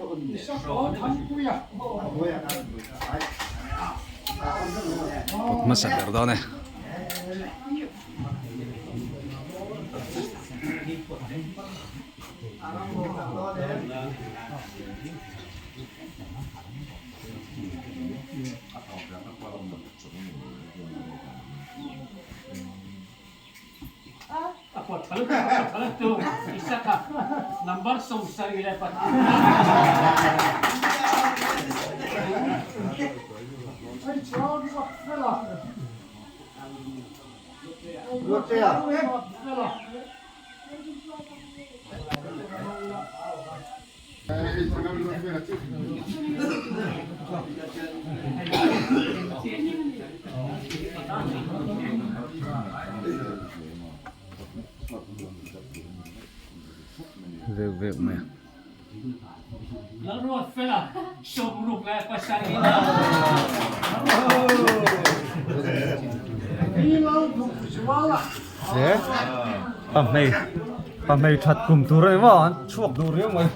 Kawt hmasa ber dawn e. Veuh veuh mai a. Pahmei pahmei that kum tur a ni maw an chhuak duh riau mai.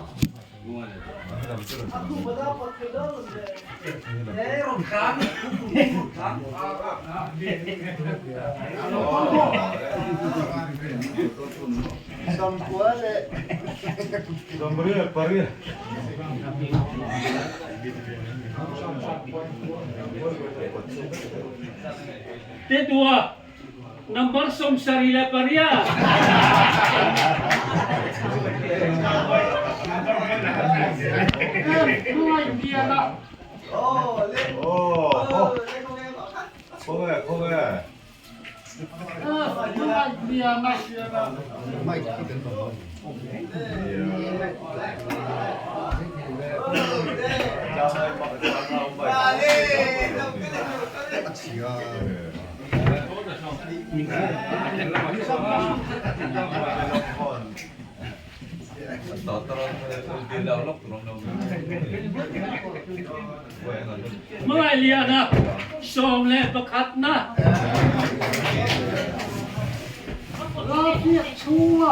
Tetua, Number 78. Hmangaihliana 11 na. Lalbiakchhunga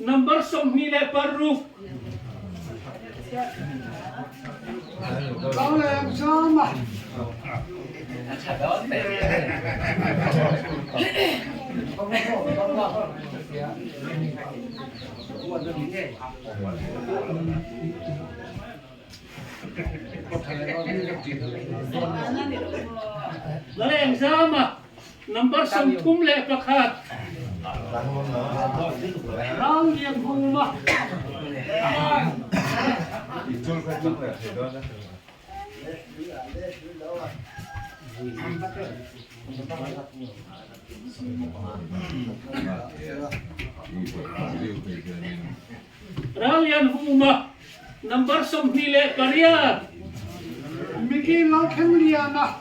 number 26. Lalengzama number 31. Rallianhuma. Rallianhuma number 28. Mickey Lalthengliana.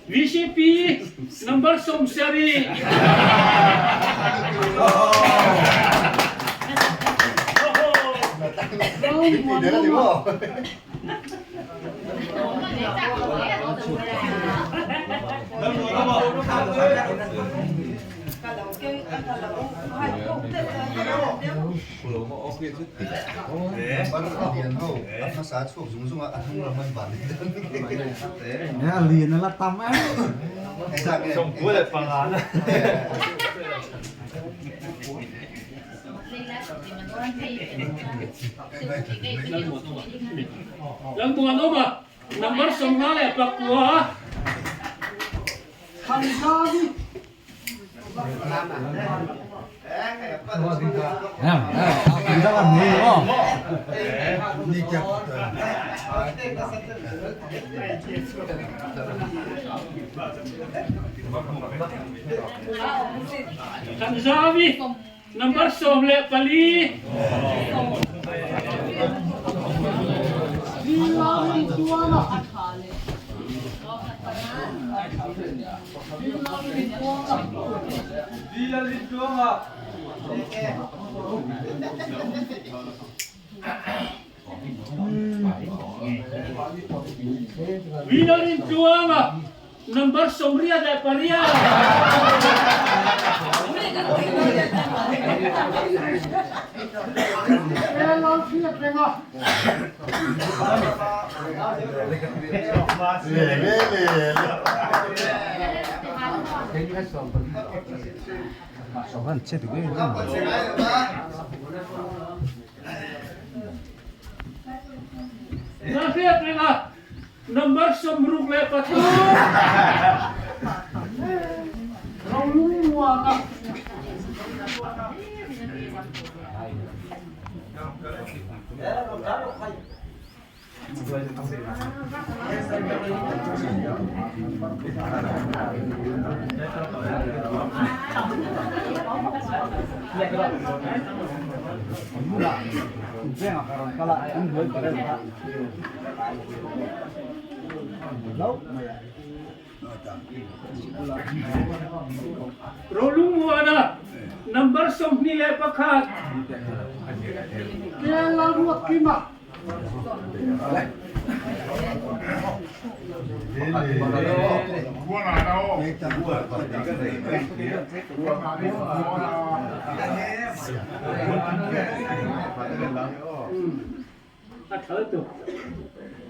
VCP number 70. Lalmuanawma. Number 54. Thanzavi. Thanzavi. Number 14. Vinarintuanga. Number 28. Number 63. Rolungmuana. Rolungmuana. Number 21. Kelalruatkima. A thal tu.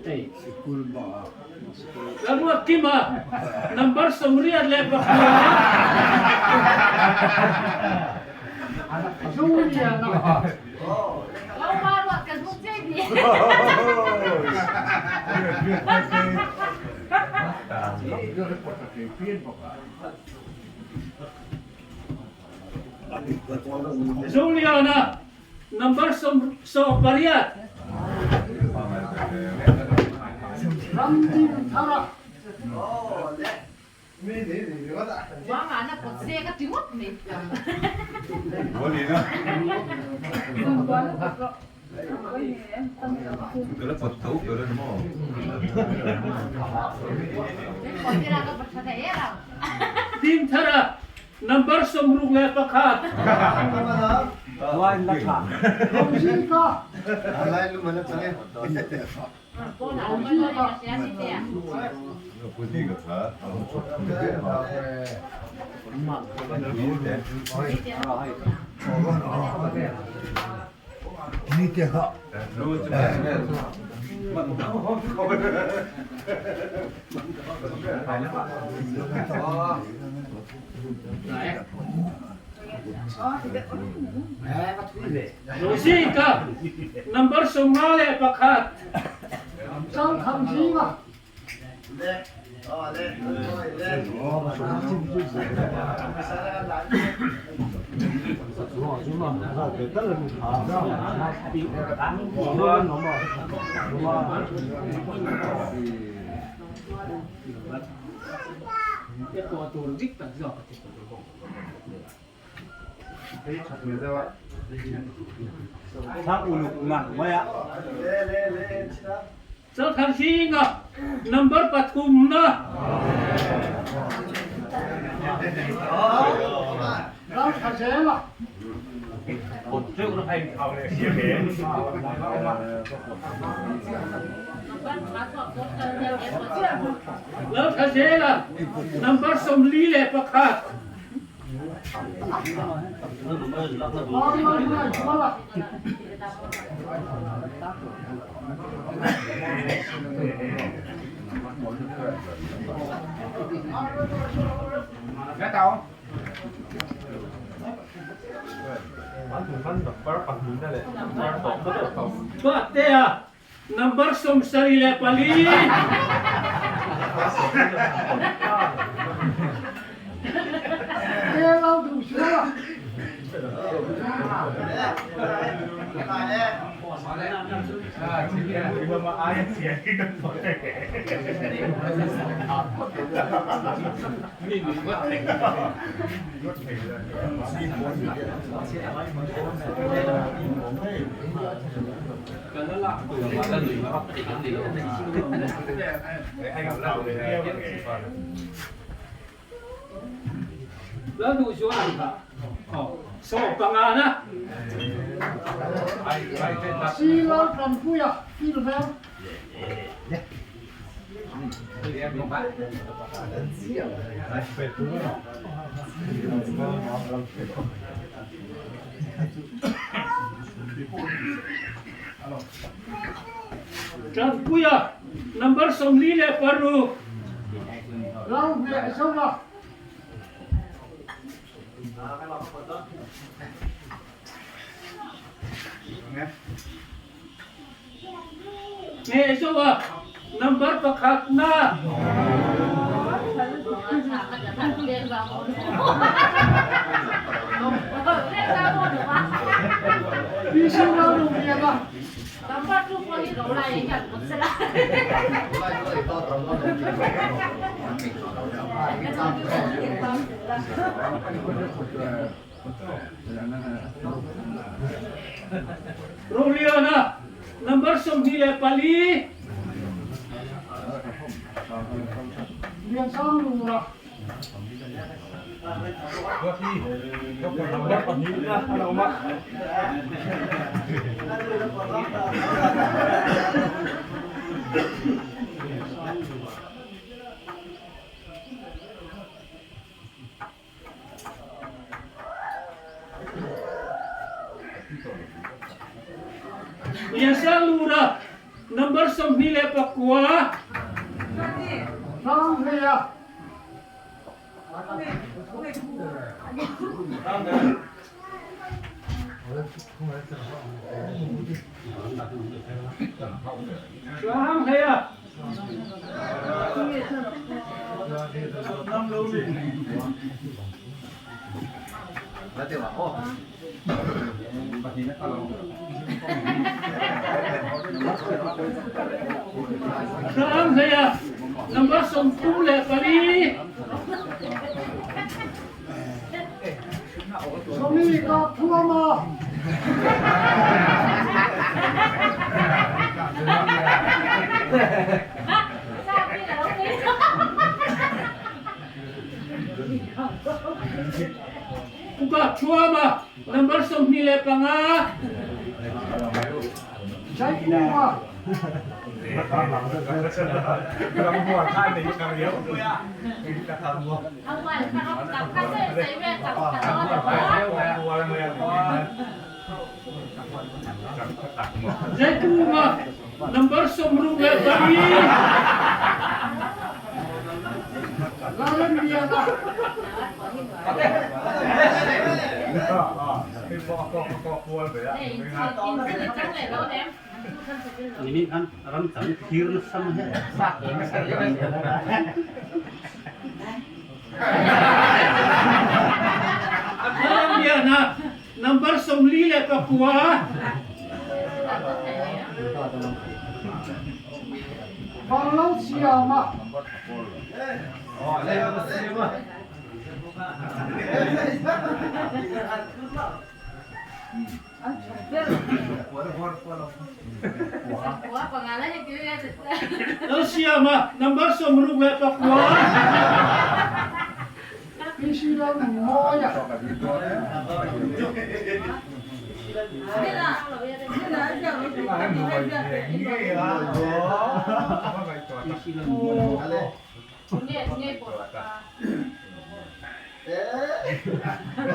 Hey. Lalruatkima. Number 21. Zoliana. Zoliana. Number 18. Ramdinthara. Dinthara. Number 61. Rozika. Rozika. Number 51. Chalthanzinga. Chalthanzinga. Number 3. Lalthazela. Lalthazela. Number 41. Lalringaihzuala. Tuahtea. Number 74. Lalduhzuala 15 na. Si Laltanpuia Pilveng. Tanpuia number 46. Lalhmehzova. Hmehzova number 1 na. PC Lalnungliana. Roliana number 24. Liansanglura. Liansanglura number 29. Sanghleia. Sanghleia. Sanghleia number 34. Sawmi Kapthuama. Kapthuama number 25. Jaikunga. Jaikunga number 64. Lalremliana. Lalremliana number 49. Vanlalsiama. Lalsiama number 64. PC Lalnunmawia.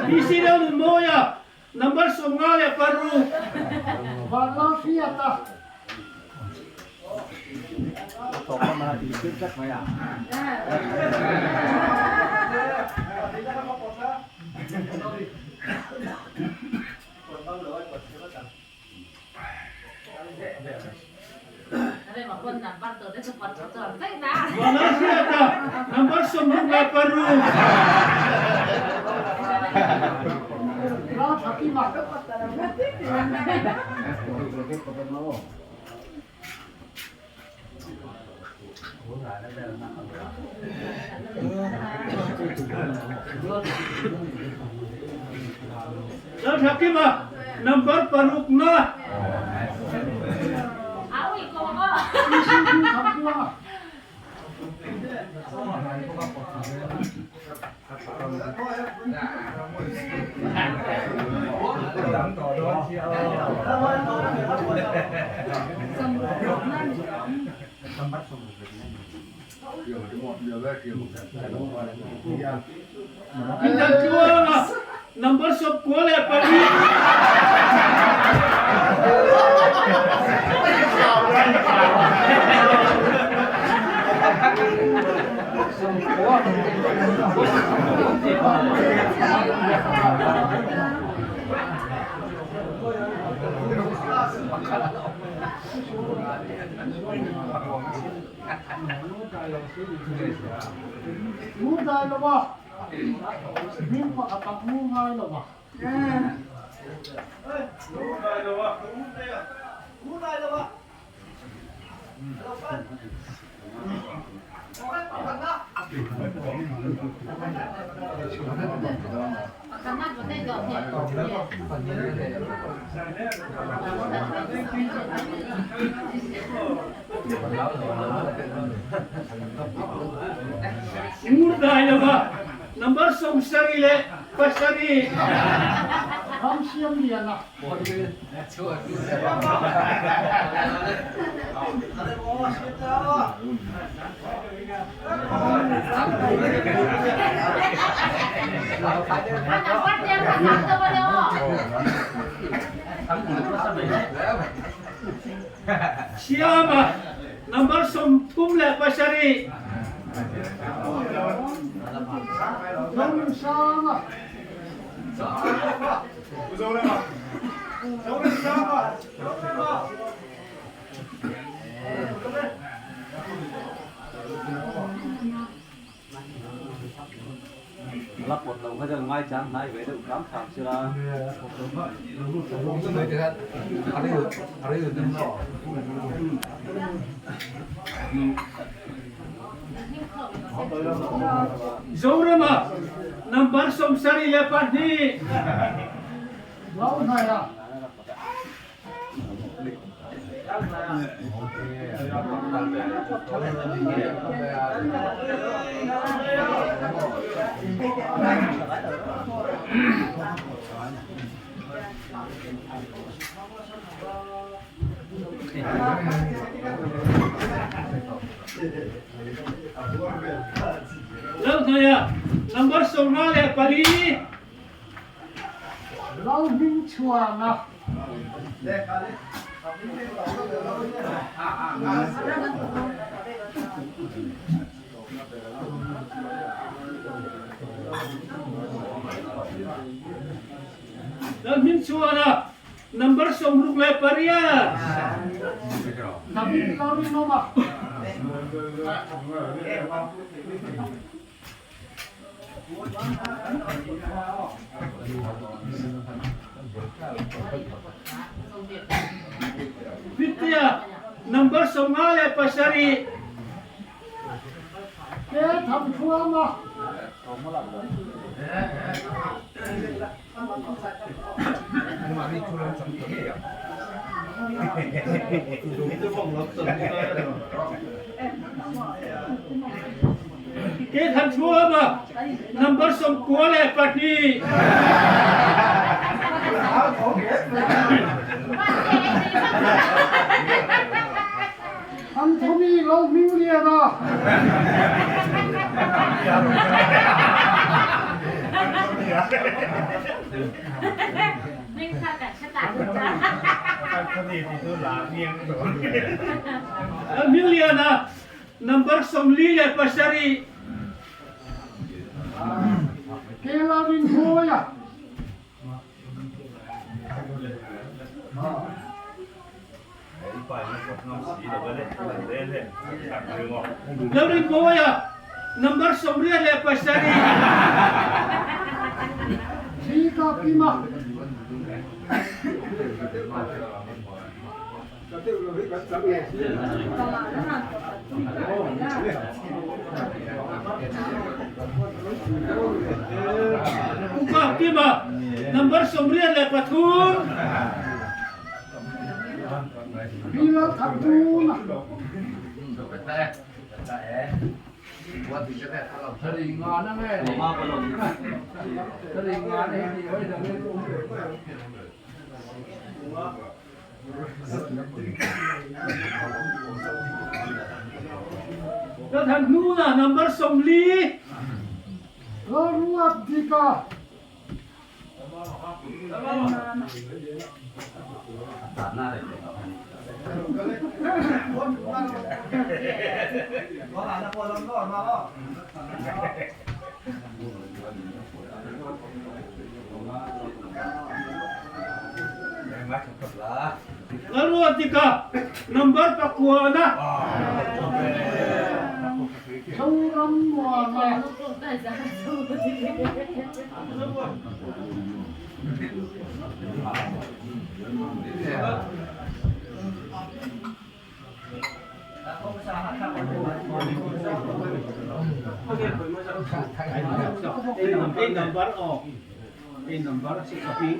PC Lalnunmawia number 56. Vanlalhriata. Vanlalhriata, number 66. Lalthakima, number paruk na. Indan tluanga number 94. Ngu Hming pakhat a hmu ngai lo va. Ngurdailova, Number 77. Ramsiamliana. Siama, Number 37. Zonunsanga. La pawt lo kha chuan ngai chang hnai ve deuh hram hram sila. Zorama, Number 72. Lalhnaia. Lalhnaia, Number 54. Lalhmingchhuana. Lalhmingchhuana, Number 68. David Lalrinawma. Vidya, Number 57. Ke Thamthuama. Ke Thanṭhuama, Number 92. Anthony Lalhmingliana. Lalhmingliana, Number 47. Ke Lalrinmawia. Lalrinmawia, number 87. Zika Kima. Upa Kima, number 83. Bila Thatuna. Lalthanhnuna, number 40. Lalruat Dika. Lalruatika, number pakua na. Zorammuana. Number aw. Number si kapi.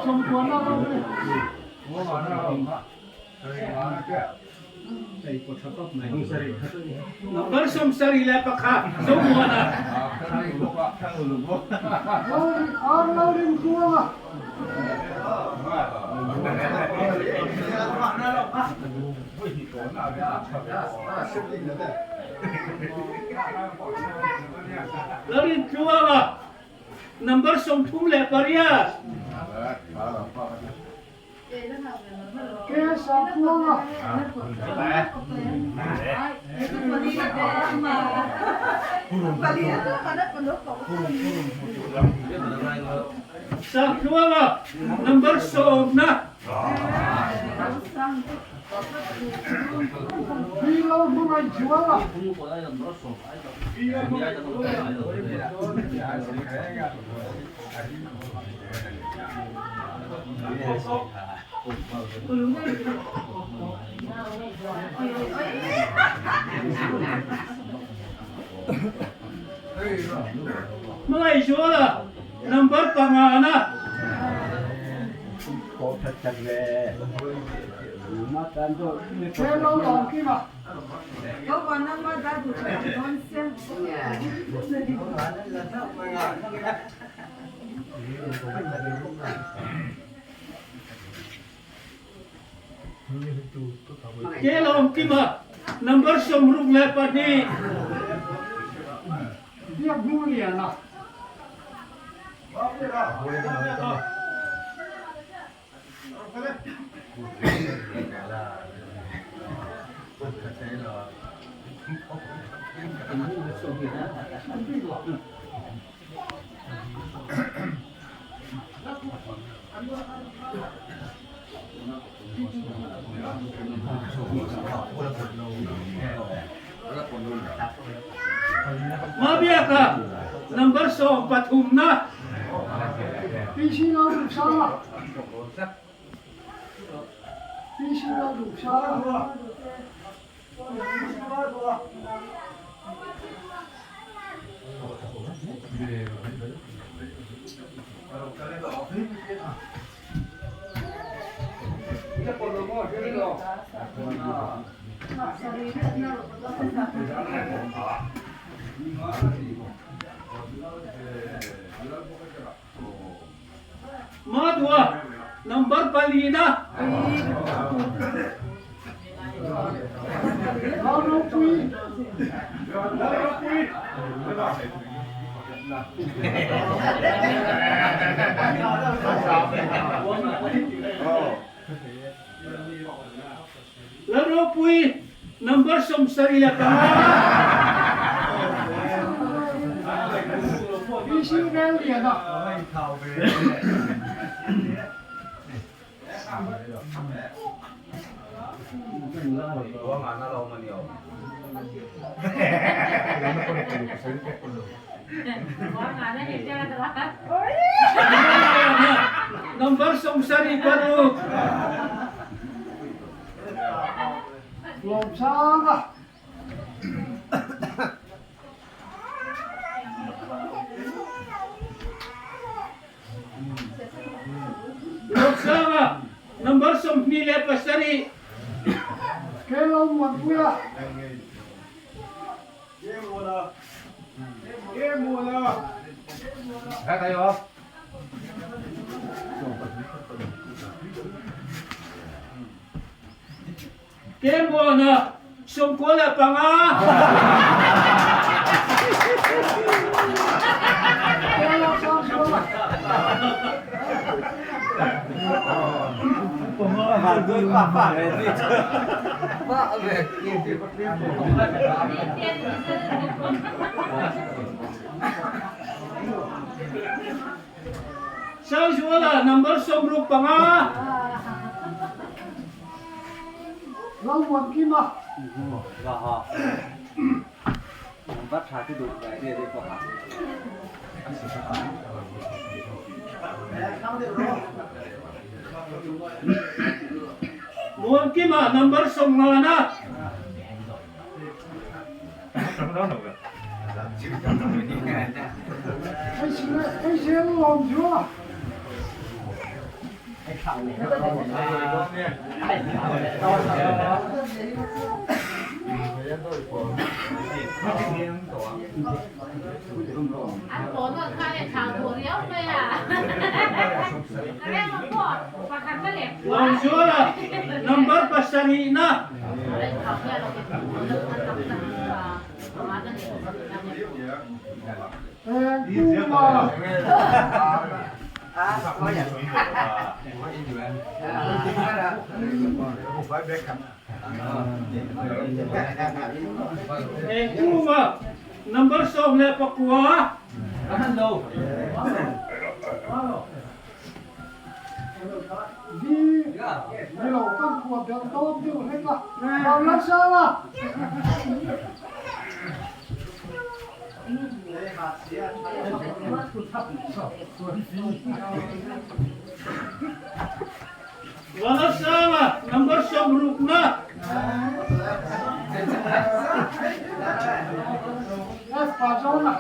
Sawmkuana ro ni. Number 71 Zomuana. Ar Lalrinkuanga. Lalrinkuanga, number 38. Ke Sakuanga. Sakuanga, number 10 na. Bila Hmangaihzuala. Hmangaihzuala, number 5 na. Ke Lalawmkima. Ke Lawmkima, number 62. Biakhnungliana. Mabiaka, number 13 na. PC Lalduhsanga. PC Lalduhsanga. Madua, number 4 na. Lalropui. Lalropui, number 75. AC Ralliana. Number 76. Lawmsanga. Lawmsanga, Number 27. Kelo Muanpuia. Kemuana, 95. Kelo Sangsuala. Sangsuala, number 65. Lalmuankima. Muankima, number 50. AC Lawmzuala. Ăn bốn rồi khai thảo đồ điếu mày à. Cái mà bỏ và khăn cái đẹp quá. Lawmzuala, number 7. Đấy, học nghe là cái Engkuma. Engkuma, number 19. Đi đi lầu căn của biểu tôm tiêu hết là. Vào lát sao là. Walasama, number 60. S Pazona.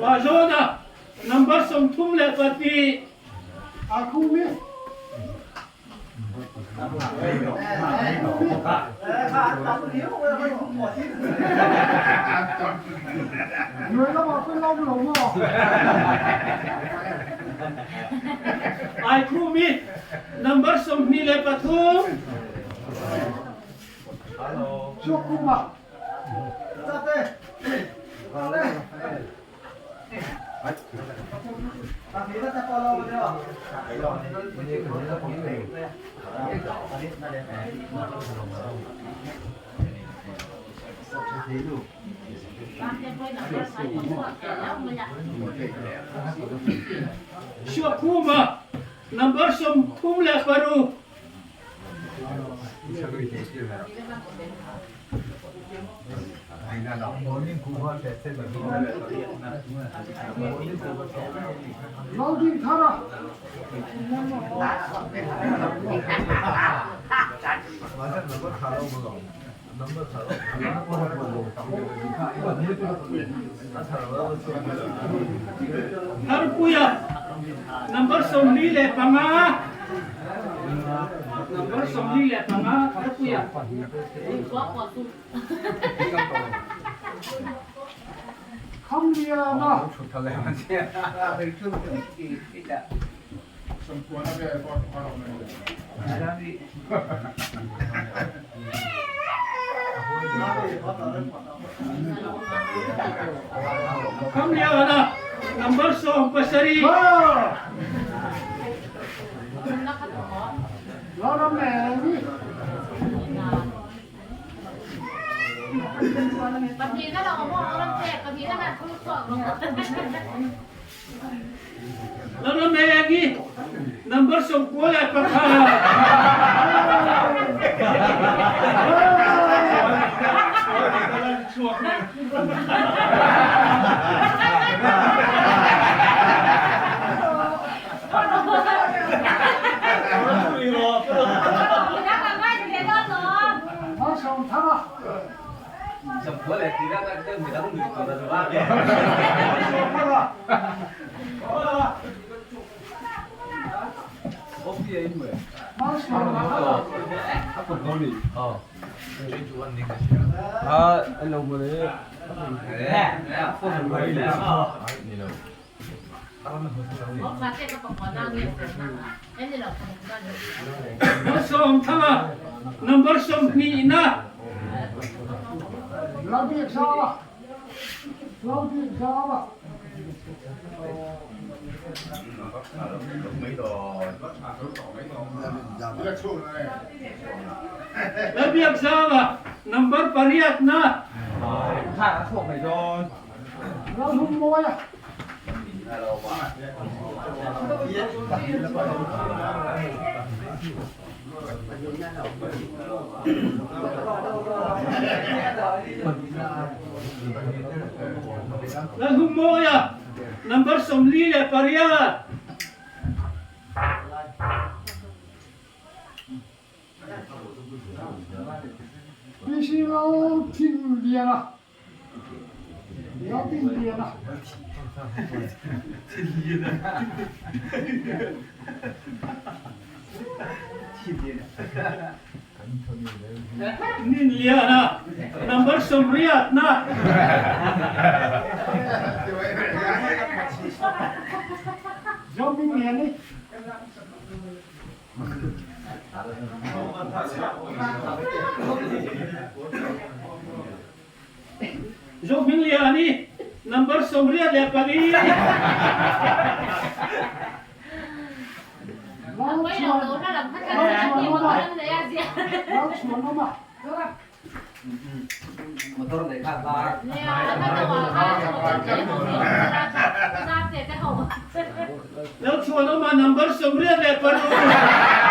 Pazona, number 32. Akumi. Người nó bảo tôi long lồng rồi. Aikumi, number 23. Chokuma. Shokuma, number 36. Loading Thara. Harpuya, number 25. Number 25, Harpuya. Kamliana. Kamliana, number 17. Ah! Laura Mary. Lalramegi, number 91. Malsawmthanga, number 20 na. Lalbiakzauva, number 8 na. Lalhungmawia, number 48. Ninliana, number 80 na. Zohmingliani, number 84. Lalchhuanawma, number 86.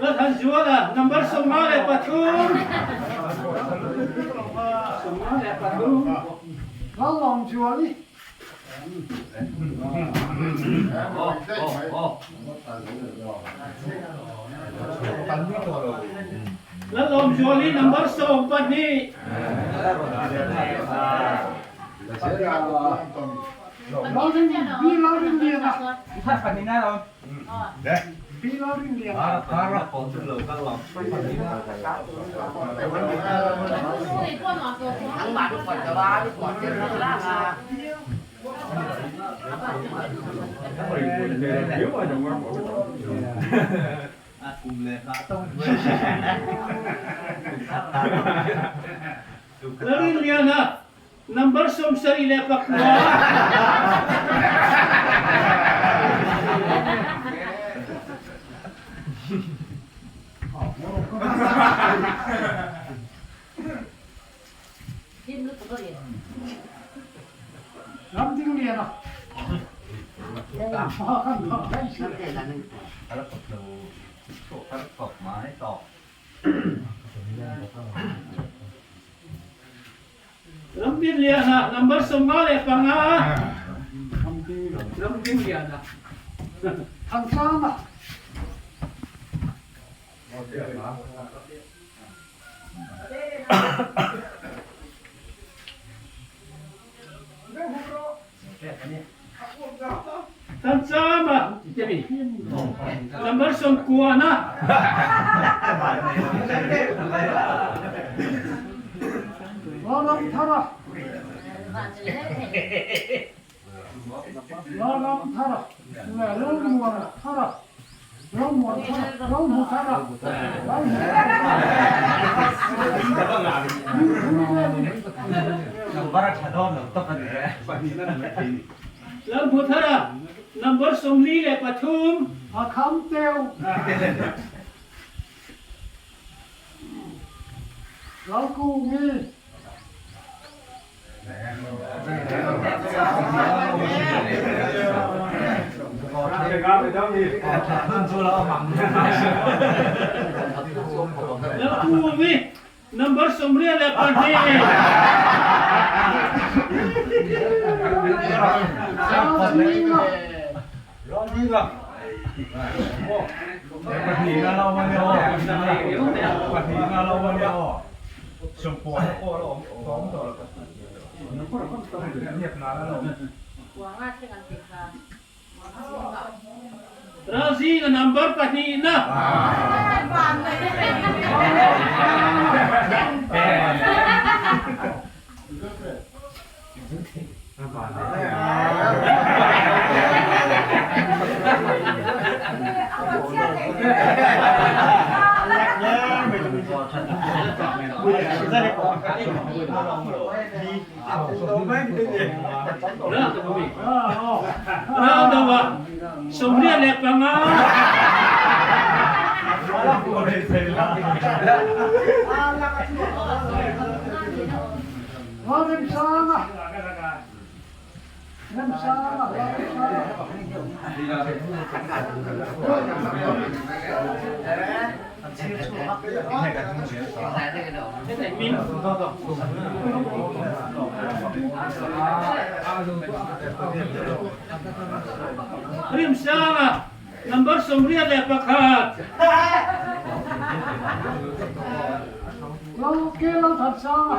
Lalthanzuala, number 53. Lalawmzuali, number 12. Lalrinliana, number 79. Ramdinliana, number 55. Ramdinliana. Thanchama, number 90 na. Lalramthara leh Lalmuanthara, Lalmuanthara, Lalmuthara, Lalmuthara, Number 43. A kham teu. Lalkungi. Lalkungi, Number 82. Ralzinga number pahnih na. Raldoa 25. Lalremsanga. Remsanga, Lalremsanga. Remsanga number 81. Lal Ke Lalthansanga.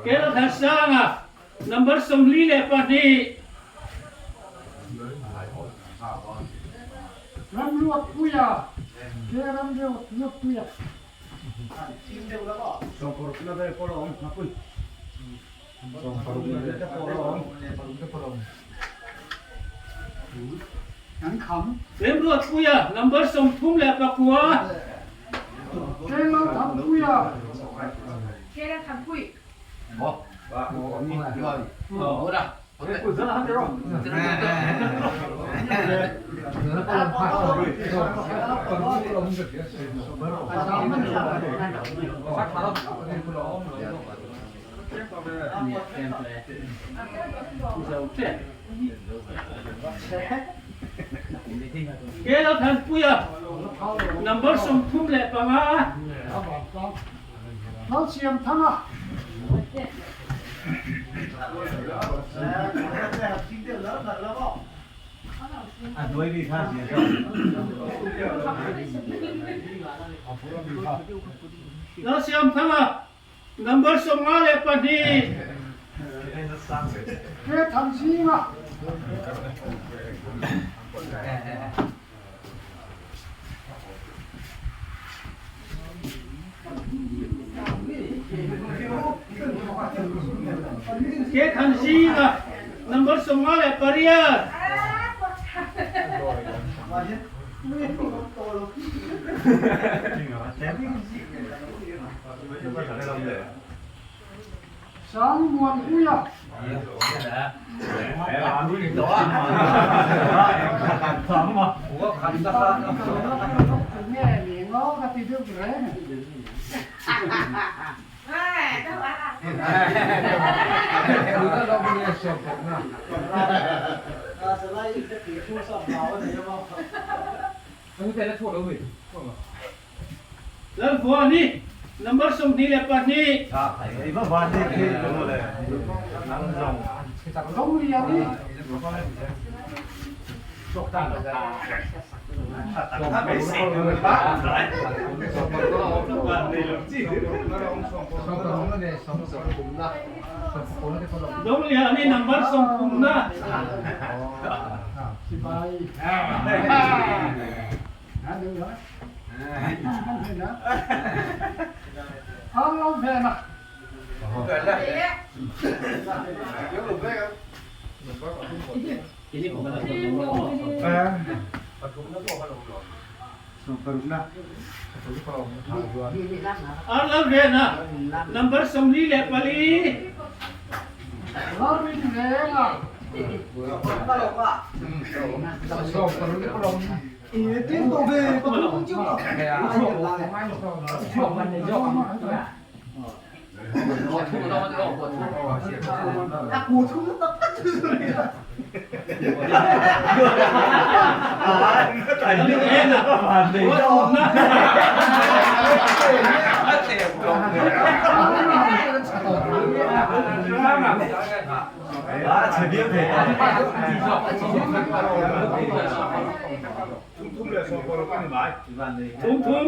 Ke Lalthansanga number 42. Ramluatpuia. Ke Ramluatpuia. An kham. Remruatpuia number 39. Ke Lalthanpuia. Ke Lalthanpui. Ke Lalthanpuia number 35. Lalsiamthanga. Lalsiamthanga number 52. Ke Thanzinga. Ke Thanzinga number 58. Sangmuanpuia. Nghe mi ngó ka ti deuh reng. Lalvuani number 22. Dongliani. Dongliani number 30. Sipai. Ha, deuh rồi. Arlalvena number 44. Thum thum.